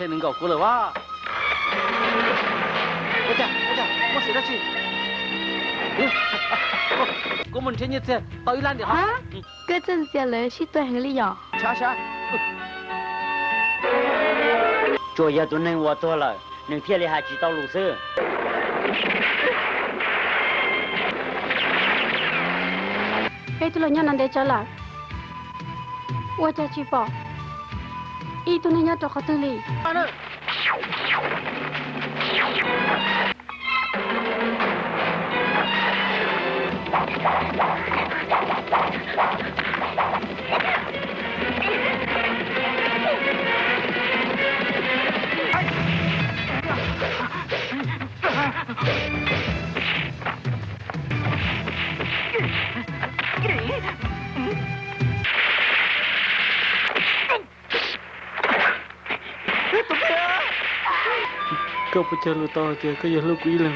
Nws nkaum kuv lawm as. Ua cas, ua cas, muaj xiv dab tsi? Kuv mus nrhiav nyiaj txiag tau ib lab ntiam ho. Koj txawj ntxias lawv sib tua heev li yom? Tsuas yog tus neeg uas tuag lawm nws thiaj li hais tsis tau lus xwb. Peb twb los nyob no ntev tsawv lawm, ua cas tsis pom ib tug neeg nyob rau qhov twg li? Koj puas cog lus tau hais tias koj yuav hlub kuv ib leeg?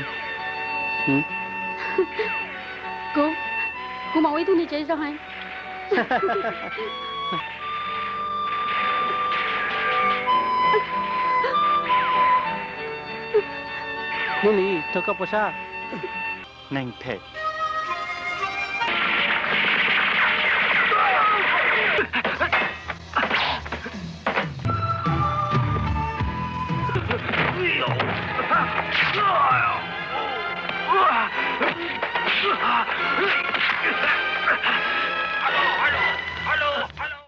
Kuv, kuv mam ua ib tug niam tsev zoo heev. Lili, raug koj puas sab? Neeg phem.